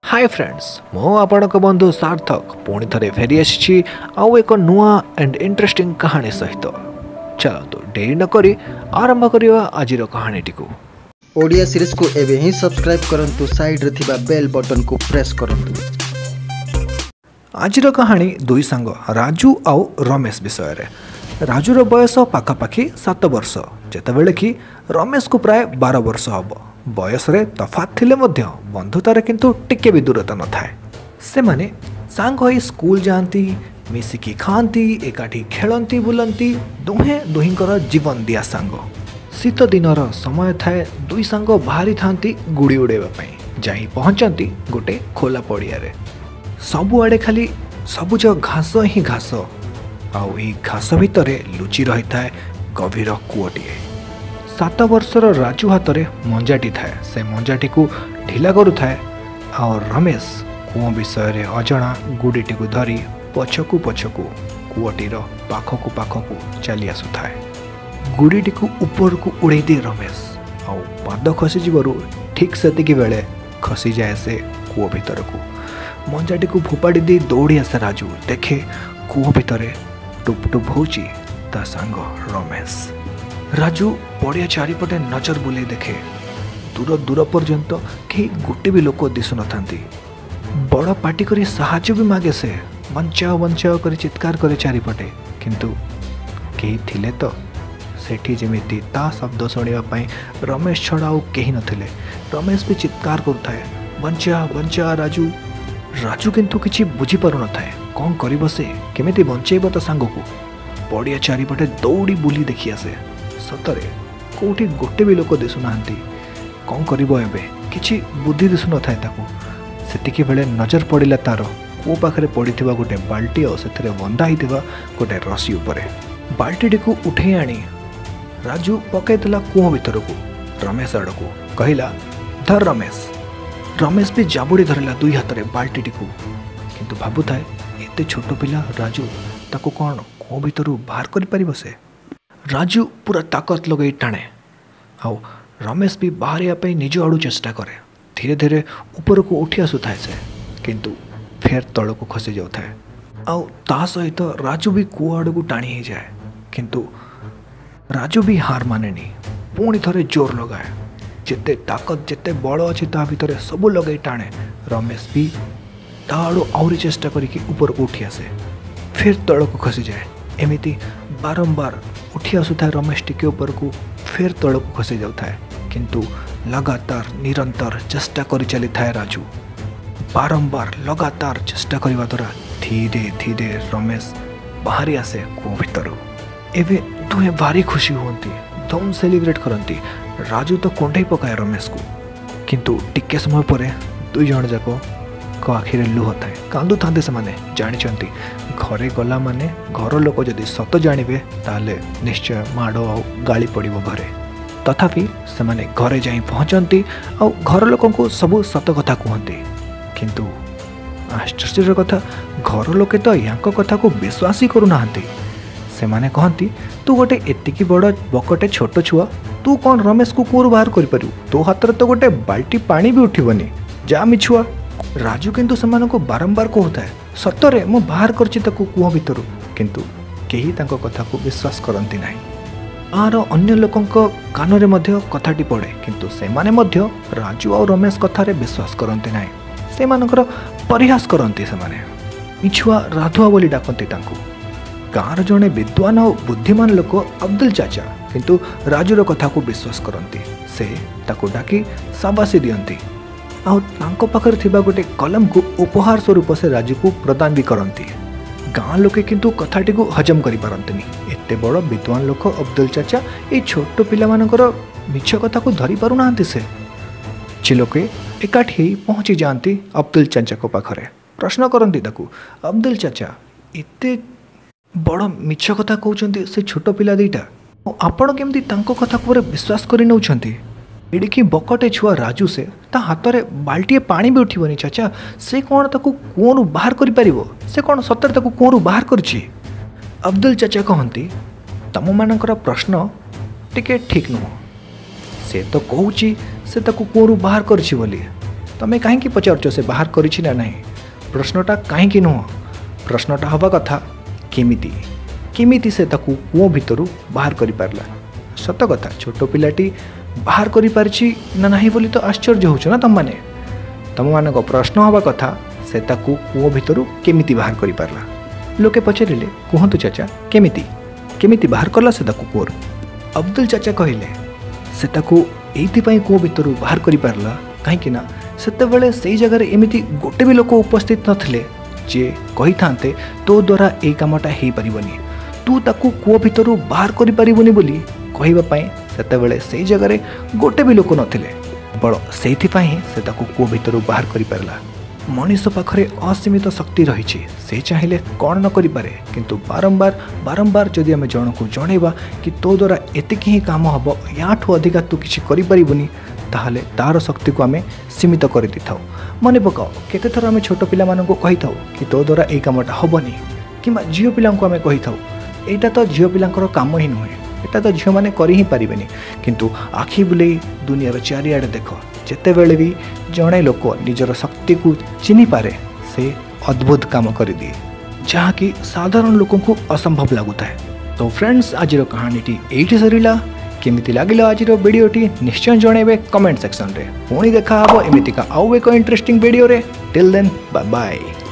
ହାଏ friends, ମୁଁ ଆପଣଙ୍କ ବନ୍ଧୁ ସାର୍ଥକ ପୁଣି ଥରେ ଫେରି ଆସିଛି ଆଉ ଏକ ନୂଆ ଆଣ୍ଡ ଇଣ୍ଟରେଷ୍ଟିଂ କାହାଣୀ ସହିତ। ଚାଲନ୍ତୁ ଡେରି ନକରି ଆରମ୍ଭ କରିବା ଆଜିର କାହାଣୀଟିକୁ। ଓଡ଼ିଆ ସିରିଜକୁ ଏବେ ହିଁ ସବସ୍କ୍ରାଇବ୍ କରନ୍ତୁ, ସାଇଡ଼୍ରେ ଥିବା ବେଲ୍ ବଟନକୁ ପ୍ରେସ୍ କରନ୍ତୁ। ଆଜିର କାହାଣୀ ଦୁଇ ସାଙ୍ଗ ରାଜୁ ଆଉ ରମେଶ ବିଷୟରେ। ରାଜୁର ବୟସ ପାଖାପାଖି 7 ବର୍ଷ, ଯେତେବେଳେ କି ରମେଶକୁ ପ୍ରାୟ 12 ବର୍ଷ ହେବ। ବୟସରେ ତଫାତ୍ ଥିଲେ ମଧ୍ୟ ବନ୍ଧୁତାରେ କିନ୍ତୁ ଟିକେ ବି ଦୂରତା ନଥାଏ। ସେମାନେ ସାଙ୍ଗ ହୋଇ ସ୍କୁଲ ଯାଆନ୍ତି, ମିଶିକି ଖାଆନ୍ତି, ଏକାଠି ଖେଳନ୍ତି, ବୁଲନ୍ତି। ଦୁହେଁ ଦୁହିଁଙ୍କର ଜୀବନ ଦିଆ ସାଙ୍ଗ। ଶୀତ ଦିନର ସମୟ ଥାଏ। ଦୁଇ ସାଙ୍ଗ ବାହାରିଥାନ୍ତି ଗୁଡ଼ି ଉଡ଼ାଇବା ପାଇଁ। ଯାଇ ପହଞ୍ଚନ୍ତି ଗୋଟେ ଖୋଲା ପଡ଼ିଆରେ। ସବୁଆଡ଼େ ଖାଲି ସବୁଜ ଘାସ ହିଁ ଘାସ, ଆଉ ଏଇ ଘାସ ଭିତରେ ଲୁଚି ରହିଥାଏ ଗଭୀର କୂଅଟିଏ। 7 ବର୍ଷର ରାଜୁ ହାତରେ ମଞ୍ଜାଟି ଥାଏ। ସେ ମଞ୍ଜାଟିକୁ ଢିଲା କରୁଥାଏ, ଆଉ ରମେଶ କୂଅ ବିଷୟରେ ଅଜଣା ଗୁଡ଼ିଟିକୁ ଧରି ପଛକୁ ପଛକୁ କୂଅଟିର ପାଖକୁ ପାଖକୁ ଚାଲି ଆସୁଥାଏ। ଗୁଡ଼ିଟିକୁ ଉପରକୁ ଉଡ଼େଇ ଦିଏ ରମେଶ, ଆଉ ପାଦ ଖସିଯିବାରୁ ଠିକ୍ ସେତିକି ବେଳେ ଖସିଯାଏ ସେ କୂଅ ଭିତରକୁ। ମଞ୍ଜାଟିକୁ ଫୋପାଡ଼ି ଦେଇ ଦୌଡ଼ି ଆସେ ରାଜୁ। ଦେଖେ କୂଅ ଭିତରେ ଟୁପ୍ ଟୁପ୍ ହେଉଛି ତା ସାଙ୍ଗ ରମେଶ। ରାଜୁ ପଡ଼ିଆ ଚାରିପଟେ ନଜର ବୁଲେଇ ଦେଖେ। ଦୂର ଦୂର ପର୍ଯ୍ୟନ୍ତ କେହି ଗୋଟେ ବି ଲୋକ ଦିଶୁନଥାନ୍ତି। ବଡ଼ ପାଟି କରି ସାହାଯ୍ୟ ବି ମାଗେ ସେ, ବଞ୍ଚାଅ ବଞ୍ଚାଅ କରି ଚିତ୍କାର କରେ ଚାରିପଟେ। କିନ୍ତୁ କେହି ଥିଲେ ତ ସେଠି ଯେମିତି ତା ଶବ୍ଦ ଶୁଣିବା ପାଇଁ ରମେଶ ଛଡ଼ା ଆଉ କେହି ନଥିଲେ। ରମେଶ ବି ଚିତ୍କାର କରୁଥାଏ, ବଞ୍ଚା ବଞ୍ଚା ରାଜୁ। ରାଜୁ କିନ୍ତୁ କିଛି ବୁଝିପାରୁନଥାଏ, କ'ଣ କରିବ ସେ, କେମିତି ବଞ୍ଚେଇବ ତା ସାଙ୍ଗକୁ। ପଡ଼ିଆ ଚାରିପଟେ ଦୌଡ଼ି ବୁଲି ଦେଖି ଆସେ, ସତରେ କେଉଁଠି ଗୋଟେ ବି ଲୋକ ଦିଶୁନାହାନ୍ତି। କ'ଣ କରିବ ଏବେ, କିଛି ବୁଦ୍ଧି ଦିଶୁନଥାଏ ତାକୁ। ସେତିକି ବେଳେ ନଜର ପଡ଼ିଲା ତାର କୂଅ ପାଖରେ ପଡ଼ିଥିବା ଗୋଟେ ବାଲ୍ଟି ଆଉ ସେଥିରେ ବନ୍ଧା ହେଇଥିବା ଗୋଟେ ରସି ଉପରେ। ବାଲ୍ଟିଟିକୁ ଉଠେଇ ଆଣି ରାଜୁ ପକାଇଦେଲା କୂଅ ଭିତରକୁ ରମେଶ ଆଡ଼କୁ। କହିଲା, ଧର ରମେଶ। ରମେଶ ବି ଜାବୁଡ଼ି ଧରିଲା ଦୁଇ ହାତରେ ବାଲ୍ଟିଟିକୁ, କିନ୍ତୁ ଭାବୁଥାଏ ଏତେ ଛୋଟ ପିଲା ରାଜୁ, ତାକୁ କ'ଣ କୂଅ ଭିତରୁ ବାହାର କରିପାରିବ ସେ? ରାଜୁ ପୁରା ତାକତ ଲଗେଇ ଟାଣେ, ଆଉ ରମେଶ ବି ବାହାରିବା ପାଇଁ ନିଜ ଆଡ଼ୁ ଚେଷ୍ଟା କରେ। ଧୀରେ ଧୀରେ ଉପରକୁ ଉଠି ଆସୁଥାଏ ସେ, କିନ୍ତୁ ଫେର ତଳକୁ ଖସି ଯାଉଥାଏ, ଆଉ ତା ସହିତ ରାଜୁ ବି କୂଅ ଆଡ଼କୁ ଟାଣି ହେଇଯାଏ। କିନ୍ତୁ ରାଜୁ ବି ହାର ମାନେନି, ପୁଣି ଥରେ ଜୋର ଲଗାଏ। ଯେତେ ତାକତ ଯେତେ ବଳ ଅଛି ତା ଭିତରେ ସବୁ ଲଗେଇ ଟାଣେ। ରମେଶ ବି ତା ଆଡ଼ୁ ଆହୁରି ଚେଷ୍ଟା କରିକି ଉପରକୁ ଉଠି ଆସେ, ଫେର ତଳକୁ ଖସିଯାଏ। ଏମିତି ବାରମ୍ବାର ଉଠି ଆସୁଥାଏ ରମେଶ ଟିକେ ଉପରକୁ, ଫେର ତଳକୁ ଖସି ଯାଉଥାଏ। କିନ୍ତୁ ଲଗାତାର ନିରନ୍ତର ଚେଷ୍ଟା କରି ଚାଲିଥାଏ ରାଜୁ। ବାରମ୍ବାର ଲଗାତାର ଚେଷ୍ଟା କରିବା ଦ୍ୱାରା ଧୀରେ ଧୀରେ ରମେଶ ବାହାରି ଆସେ କୂଅ ଭିତରୁ। ଏବେ ଦୁହେଁ ଭାରି ଖୁସି ହୁଅନ୍ତି, ଧୁମ୍ ସେଲିବ୍ରେଟ୍ କରନ୍ତି। ରାଜୁ ତ କୁଣ୍ଢେଇ ପକାଏ ରମେଶକୁ, କିନ୍ତୁ ଟିକେ ସମୟ ପରେ ଦୁଇ ଜଣ ଯାକଙ୍କ ଆଖିରେ ଲୁହ ଥାଏ, କାନ୍ଦୁଥାନ୍ତି ସେମାନେ। ଜାଣିଛନ୍ତି ଘରେ ଗଲା ମାନେ ଘର ଲୋକ ଯଦି ସତ ଜାଣିବେ ତାହେଲେ ନିଶ୍ଚୟ ମାଡ଼ ଆଉ ଗାଳି ପଡ଼ିବ ଘରେ। ତଥାପି ସେମାନେ ଘରେ ଯାଇ ପହଞ୍ଚନ୍ତି ଆଉ ଘର ଲୋକଙ୍କୁ ସବୁ ସତ କଥା କୁହନ୍ତି। କିନ୍ତୁ ଆଶ୍ଚର୍ଯ୍ୟର କଥା, ଘର ଲୋକେ ତ ୟାଙ୍କ କଥାକୁ ବିଶ୍ୱାସ ହିଁ କରୁନାହାନ୍ତି। ସେମାନେ କହନ୍ତି, ତୁ ଗୋଟେ ଏତିକି ବଡ଼ ବକଟେ ଛୋଟ ଛୁଆ, ତୁ କ'ଣ ରମେଶକୁ କୂଅରୁ ବାହାର କରିପାରିବୁ? ତୋ ହାତରେ ତ ଗୋଟେ ବାଲ୍ଟି ପାଣି ବି ଉଠିବନି, ଯା ମିଛୁଆ। ରାଜୁ କିନ୍ତୁ ସେମାନଙ୍କୁ ବାରମ୍ବାର କହୁଥାଏ, ସତରେ ମୁଁ ବାହାର କରିଛି ତାକୁ କୂଅ ଭିତରୁ। କିନ୍ତୁ କେହି ତାଙ୍କ କଥାକୁ ବିଶ୍ୱାସ କରନ୍ତି ନାହିଁ। ଗାଁର ଅନ୍ୟ ଲୋକଙ୍କ କାନରେ ମଧ୍ୟ କଥାଟି ପଡ଼େ, କିନ୍ତୁ ସେମାନେ ମଧ୍ୟ ରାଜୁ ଆଉ ରମେଶ କଥାରେ ବିଶ୍ୱାସ କରନ୍ତି ନାହିଁ। ସେମାନଙ୍କର ପରିହାସ କରନ୍ତି ସେମାନେ, ମିଛୁଆ ରାଧୁଆ ବୋଲି ଡାକନ୍ତି ତାଙ୍କୁ। ଗାଁର ଜଣେ ବିଦ୍ୱାନ ଆଉ ବୁଦ୍ଧିମାନ ଲୋକ ଅବଦୁଲ ଚାଚା କିନ୍ତୁ ରାଜୁର କଥାକୁ ବିଶ୍ୱାସ କରନ୍ତି। ସେ ତାକୁ ଡାକି ସାବାସୀ ଦିଅନ୍ତି, ଆଉ ତାଙ୍କ ପାଖରେ ଥିବା ଗୋଟେ କଲମକୁ ଉପହାର ସ୍ୱରୂପ ସେ ରାଜୁକୁ ପ୍ରଦାନ ବି କରନ୍ତି। ଗାଁ ଲୋକେ କିନ୍ତୁ କଥାଟିକୁ ହଜମ କରିପାରନ୍ତିନି। ଏତେ ବଡ଼ ବିଦ୍ୱାନ ଲୋକ ଅବଦୁଲ ଚାଚା ଏଇ ଛୋଟ ପିଲାମାନଙ୍କର ମିଛ କଥାକୁ ଧରିପାରୁନାହାନ୍ତି ସେ। କିଛି ଲୋକେ ଏକାଠି ହେଇ ପହଞ୍ଚି ଯାଆନ୍ତି ଅବଦୁଲ ଚାଚାଙ୍କ ପାଖରେ, ପ୍ରଶ୍ନ କରନ୍ତି ତାକୁ, ଅବଦୁଲ ଚାଚା ଏତେ ବଡ଼ ମିଛ କଥା କହୁଛନ୍ତି ସେ ଛୋଟ ପିଲା ଦୁଇଟା, ଆଉ ଆପଣ କେମିତି ତାଙ୍କ କଥା ଉପରେ ବିଶ୍ୱାସ କରି ନେଉଛନ୍ତି? ଏଡ଼ିକି ବକଟେ ଛୁଆ ରାଜୁ, ସେ ତା ହାତରେ ବାଲ୍ଟିଏ ପାଣି ବି ଉଠିବନି ଚାଚା, ସେ କ'ଣ ତାକୁ କୂଅରୁ ବାହାର କରିପାରିବ? ସେ କ'ଣ ସତରେ ତାକୁ କୂଅରୁ ବାହାର କରିଛି? ଅବଦୁଲ ଚାଚା କହନ୍ତି, ତମମାନଙ୍କର ପ୍ରଶ୍ନ ଟିକେ ଠିକ୍ ନୁହଁ। ସେ ତ କହୁଛି ସେ ତାକୁ କୂଅରୁ ବାହାର କରିଛି ବୋଲି, ତମେ କାହିଁକି ପଚାରୁଛ ସେ ବାହାର କରିଛି ନା ନାହିଁ? ପ୍ରଶ୍ନଟା କାହିଁକି ନୁହଁ, ପ୍ରଶ୍ନଟା ହେବା କଥା କେମିତି, କେମିତି ସେ ତାକୁ କୂଅ ଭିତରୁ ବାହାର କରିପାରିଲା। ସତ କଥା, ଛୋଟ ପିଲାଟି ବାହାର କରିପାରିଛି ନା ନାହିଁ ବୋଲି ତ ଆଶ୍ଚର୍ଯ୍ୟ ହେଉଛ ନା ତମମାନେ। ତମମାନଙ୍କ ପ୍ରଶ୍ନ ହେବା କଥା ସେ ତାକୁ କୂଅ ଭିତରୁ କେମିତି ବାହାର କରିପାରିଲା। ଲୋକେ ପଚାରିଲେ, କୁହନ୍ତୁ ଚାଚା, କେମିତି କେମିତି ବାହାର କଲା ସେ ତାକୁ କୂଅରୁ? ଅବଦୁଲ ଚାଚା କହିଲେ, ସେ ତାକୁ ଏଇଥିପାଇଁ କୂଅ ଭିତରୁ ବାହାର କରିପାରିଲା କାହିଁକି ନା ସେତେବେଳେ ସେଇ ଜାଗାରେ ଏମିତି ଗୋଟେ ବି ଲୋକ ଉପସ୍ଥିତ ନଥିଲେ ଯିଏ କହିଥାନ୍ତେ ତୋ ଦ୍ୱାରା ଏଇ କାମଟା ହେଇପାରିବନି, ତୁ ତାକୁ କୂଅ ଭିତରୁ ବାହାର କରିପାରିବୁନି ବୋଲି କହିବା ପାଇଁ ସେତେବେଳେ ସେଇ ଜାଗାରେ ଗୋଟେ ବି ଲୋକ ନଥିଲେ। କେବଳ ସେଇଥିପାଇଁ ହିଁ ସେ ତାକୁ କୂଅ ଭିତରୁ ବାହାର କରିପାରିଲା। ମଣିଷ ପାଖରେ ଅସୀମିତ ଶକ୍ତି ରହିଛି, ସେ ଚାହିଁଲେ କ'ଣ ନ କରିପାରେ। କିନ୍ତୁ ବାରମ୍ବାର ବାରମ୍ବାର ଯଦି ଆମେ ଜଣକୁ ଜଣେଇବା କି ତୋ ଦ୍ୱାରା ଏତିକି ହିଁ କାମ ହେବ, ୟାଠୁ ଅଧିକା ତୁ କିଛି କରିପାରିବୁନି, ତାହେଲେ ତା'ର ଶକ୍ତିକୁ ଆମେ ସୀମିତ କରିଦେଇଥାଉ। ମନେ ପକାଅ, କେତେଥର ଆମେ ଛୋଟ ପିଲାମାନଙ୍କୁ କହିଥାଉ କି ତୋ ଦ୍ୱାରା ଏଇ କାମଟା ହେବନି, କିମ୍ବା ଝିଅ ପିଲାଙ୍କୁ ଆମେ କହିଥାଉ ଏଇଟା ତ ଝିଅ ପିଲାଙ୍କର କାମ ହିଁ ନୁହେଁ, ଏଇଟା ତ ଝିଅମାନେ କରି ହିଁ ପାରିବେନି। କିନ୍ତୁ ଆଖି ବୁଲେଇ ଦୁନିଆର ଚାରିଆଡ଼େ ଦେଖ, ଯେତେବେଳେ ବି ଜଣେ ଲୋକ ନିଜର ଶକ୍ତିକୁ ଚିହ୍ନିପାରେ ସେ ଅଦ୍ଭୁତ କାମ କରିଦିଏ, ଯାହାକି ସାଧାରଣ ଲୋକଙ୍କୁ ଅସମ୍ଭବ ଲାଗୁଥାଏ। ତ ଫ୍ରେଣ୍ଡସ୍, ଆଜିର କାହାଣୀଟି ଏଇଠି ସରିଲା। କେମିତି ଲାଗିଲା ଆଜିର ଭିଡ଼ିଓଟି ନିଶ୍ଚୟ ଜଣାଇବେ କମେଣ୍ଟ ସେକ୍ସନରେ। ପୁଣି ଦେଖା ହେବ ଏମିତିକା ଆଉ ଏକ ଇଣ୍ଟରେଷ୍ଟିଂ ଭିଡ଼ିଓରେ। Till then, bye bye.